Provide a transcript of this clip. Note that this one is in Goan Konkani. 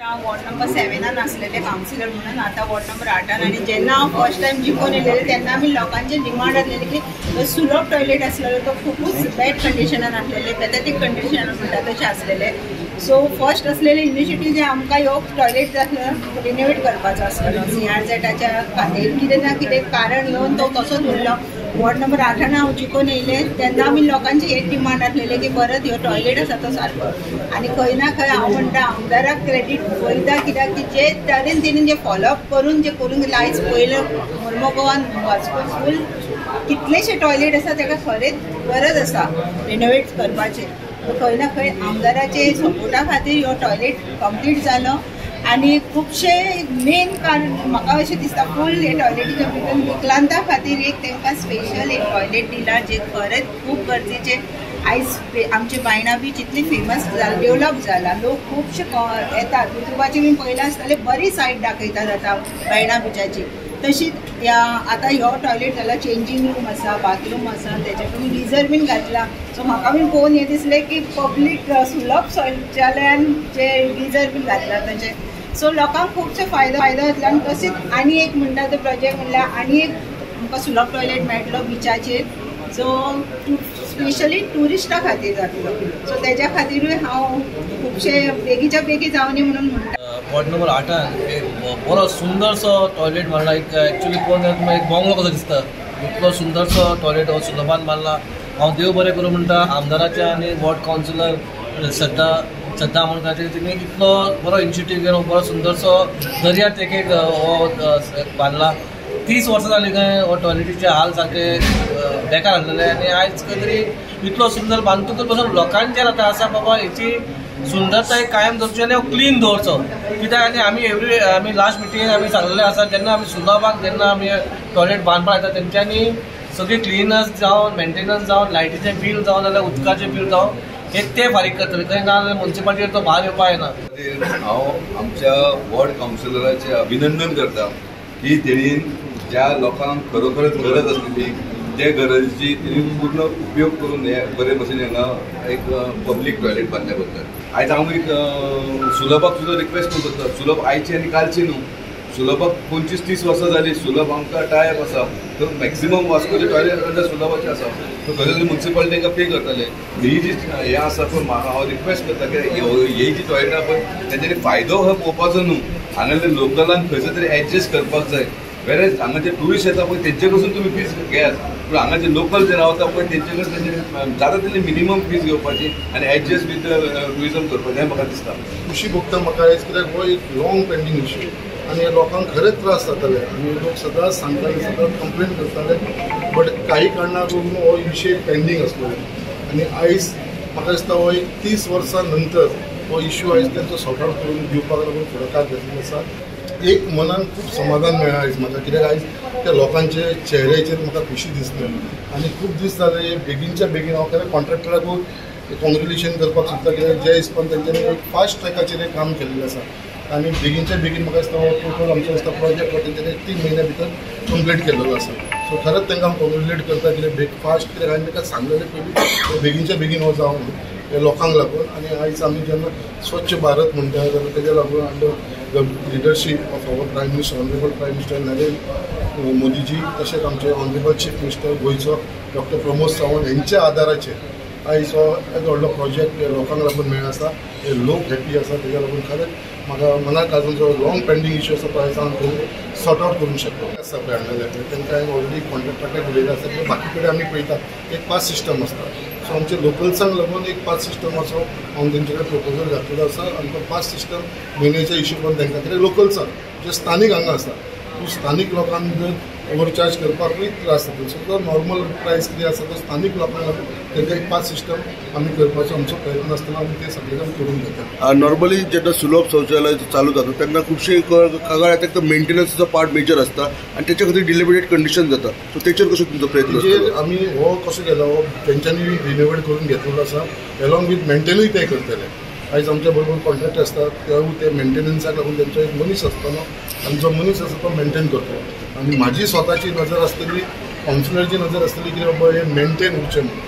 हांव वॉर्ड नंबर 7 आसलेले कावन्सिलर म्हणून आतां वॉर्ड नंबर 8 आनी जेन्ना हांव फर्स्ट टायम जिखून येयलेलें तेन्ना आमी लोकांचे डिमांड आसलेली की सुलभ टॉयलेट आसलेलो तो खुबूच बॅड कंडिशनान आसलेले, पॅथेटीक कंडिशनान म्हणटा तशें आसलेले. सो फर्स्ट आसलेले इनिशिएटीव जे आमकां ह्यो टॉयलेट आसलो रिनोवेट करपाचो आसलेलो सीआरझेडाच्या खातीर कितें ना कितें कारण येवन तो तसोच उरलो. वॉर्ड नंबर 8 हांव जिखून येयलें तेन्ना आमी लोकांची एक डिमांड आसलेली की परत ह्यो टॉयलेट आसा तो सारको आनी खंय ना खंय हांव म्हणटा आमदाराक क्रेडीट वयता कित्याक की जे तरेन तेणेन जे फॉलोअप करून जे करूंक गेले आयज पयलें मोर्मुगांवान वास्को फूल कितलेशे टॉयलेट आसा ताका खरेंच गरज आसा रिनोवेट करपाचें. खंय ना खंय आमदाराचे सपोर्टा खातीर ह्यो टॉयलेट कंप्लीट जालो आनी खुबशे मेन कारण म्हाका अशें दिसता फूल हे टॉयलेटीच्या भितर विकलांता खातीर एक तांकां स्पेशल एक टॉयलेट दिला जे खरेंच खूब गरजेचें. आयज आमचे बायणा बीच इतली फेमस जाला, डेवलप जाला, लोक खुबशे येतात युट्यूबाचेर बीन पळयलां आसतलें, बरी सायट दाखयतात आतां बायणा बिचाची. तशीच ह्या आतां ह्यो टॉयलेट जाला, चेंजींग रूम आसा, बाथरूम आसा, तेच्या कडेन गिजर बीन घातला. सो म्हाका बीन पळोवन हें दिसलें की पब्लीक सुलभ शौचालयान जे गिजर बीन घातला तशें सो लोकांक खुबशे फायदो जातलो. आनी तशेंच आनी एक म्हणटा तो प्रोजेक्ट म्हणल्यार आनी एक आमकां सुलभ टॉयलेट मेळटलो बिचाचेर जो स्पेशली ट्युरिस्टा खातीर जातलो. सो तेज्या खातीरूय हांव खुबशे बेगीच्या बेगी जावनी म्हणून म्हणटा. वॉर्ड नंबर 8 एक बरो सुंदरसो टॉयलेट मारला, एक एक्चुअली पळोवन जाल्यार एक बंगलो कसो दिसता इतलो सुंदरसो टॉयलेट हो सुलभान मारला. हांव देव बरें करूं म्हणटा आमदाराच्या आनी वॉर्ड कावन्सिलर श्रद्धा आमोणकाराचेर तेणी इतलो बरो इनिशिएटीव घेवन बरो सुंदरसो दर्या तेकेक हो बांदला. 30 वर्सां जालीं खंय हो टॉयलेटीचे हाल सारके बेकार आसलेले आनी आयज खंय तरी इतलो सुंदर बांदतकूच पासून लोकांचेर आतां आसा बाबा हेची सुंदरताय कायम दवरची आनी क्लीन दवरचो कित्याक. आनी आमी एवरी आमी लास्ट मिटींगेक आमी सांगलेलें आसा जेन्ना आमी सुलभाक जेन्ना आमी टॉयलेट बांदपाक येता तेंच्यांनी सगळी क्लिनस जावन मेंटेनन्स जावन लायटीचें बील जावन जाल्यार उदकाचें बील जावन हे ते फारीक करतले, खंय ना जाल्यार मुन्सिपालिटीर तो भार येवपाक येना. हांव आमच्या वॉर्ड कावन्सिलराचें अभिनंदन करता की तेणी ज्या लोकांक खरोखरच गरज आसलेली ते गरजेची तेणी पूर्ण उपयोग करून हे बरे भशेन हांगा एक पब्लीक टॉयलेट बांदल्या बद्दल. आयज हांव एक सुलभाक सुद्दां रिक्वेस्ट करूंक सोदता, सुलभ आयची आनी कालची न्हू, सुलभाक 25-30 वर्सां जालीं, सुलभ आमकां टायप आसा, तर मॅक्सिमम वास्कोचे टॉयलेट अंडर सुलभाचे आसा, सो खंय तरी मुन्सिपालिटी तांकां पे करतले. ही जी हें आसा पळय म्हाका हांव रिक्वेस्ट करता की ही जी टॉयलेट आहा पळय तेंच्यांनी फायदो हो पळोवपाचो न्हू, हांगासरले लोकलांक खंयसर तरी एडजस्ट करपाक जाय. वेरेज हांगा जे ट्युरिस्ट येता पळय तेंचे कडसून तुमी फीज घेयात, पूण हांगा जे लोकल जे रावता पळय तेंचे कडसून तेंचे जाता तितली मिनिमम फीज घेवपाची आनी एडजस्ट विथ ट्युरिजम करपाचें हें म्हाका दिसता. खुशी भोगता म्हाका आयज कित्याक हो एक लॉंग पेंडींग इश्यू आनी लोकांक खरेंच त्रास जाताले आनी लोक सदांच सांगताले, सदांच कंप्लेन करताले, बट काही कारणाक लागून हो विशय पेंडींग आसलो आनी आयज म्हाका दिसता हो एक 30 वर्सां नंतर हो इश्यू आयज तेंचो सॉर्ट आवट करून दिवपाक लागून फुडाकार घेतलेलो आसा. एक मनान खूब समाधान मेळ्ळां आयज म्हाका, कित्याक आयज त्या लोकांचे चेहऱ्याचेर म्हाका खुशी दिसली आनी खूब दीस जाले बेगीनच्या बेगीन हांव खरें कॉन्ट्रॅक्टराकूय कॉंग्रेच्युलेशन करपाक सोदता कित्याक जे हिसपान तेंच्यांनी एक फास्ट ट्रॅकाचेर काम केल्लें आसा आनी बेगीनच्या बेगीन म्हाका दिसता हो टोटल आमचो दिसता प्रोजेक्ट हो तेंच्यांनी 3 म्हयन्या भितर कंप्लीट केल्लो आसा. सो खरेंच तांकां हांव कॉंग्रेच्युलेट करता कित्याक बेग फास्ट, कित्याक हांवें ताका सांगलेलें पयलीं बेगीनच्या बेगीन हो जावं हे लोकांक लागून. आनी आयज आमी जेन्ना स्वच्छ भारत म्हणटा जाल्यार तेज्या लागून under the leadership of our prime minister, honourable prime minister Narendra Modiji, तशेंच आमचे ऑनरेबल चीफ मिनिस्टर गोंयचो डॉक्टर प्रमोद सावंत हेंच्या आदाराचेर आयज हो एक व्हडलो प्रोजेक्ट लोकांक लागून मेळ्ळो आसा. हे लोक हॅपी आसा तेज्या लागून खरेंच म्हाका मनाक आजून जो लॉंग पेंडींग इश्यू आसा तो आयज हांव सॉर्ट आवट करूंक शकता. आसा पळय हांगा तांकां हांवें ऑलरेडी कॉन्ट्रॅक्टराक उलयलें आसा की बाकी कडेन आमी पळयता एक पास सिस्टम आसता, सो आमचे लोकल्सांक लागून एक पास सिस्टमाचो हांव तेंचे कडेन प्रपोजल घातलेलो आसा आनी तो पास सिस्टम म्हयन्याच्या हिशोबान तांकां, कित्याक लोकल्सांक जे स्थानीक हांगा आसा तूं स्थानीक लोकांक जर ओवरचार्ज करपाकूय त्रास जाता, सो तो नॉर्मल प्रायस कितें आसा तो स्थानीक लोकांक लागून तांकां एक पास सिस्टम आमी करपाचो आमचो प्रयत्न आसतना आमी ते सगळे जाण करून घेता. नॉर्मली जेन्ना सुलभ शौचालय चालू जाता तेन्ना खुबशी कागाळ येता, एक मेंटेनन्साचो पार्ट मेजर आसता आनी तेच्या खातीर डिलिबरेट कंडिशन जाता, सो तेचेर कसो तुमचो प्रयत्न? म्हणजे आमी हो कसो केला, हो तेंच्यांनी रिनोवेट करून घेतलेलो आसा एलॉंग विथ मेंटेनूय ते करतले. आयज आमच्या बरोबर कॉन्ट्रॅक्ट आसता तेवूय ते मेंटेनन्साक लागून तेंचो एक मनीस आसतलो आनी जो मनीस आसा तो मेंटेन करतलो. आनी म्हाजी स्वताची नजर आसतली, कावन्सिलरची नजर आसतली की बाबा हे मेंटेन उरचें म्हणून.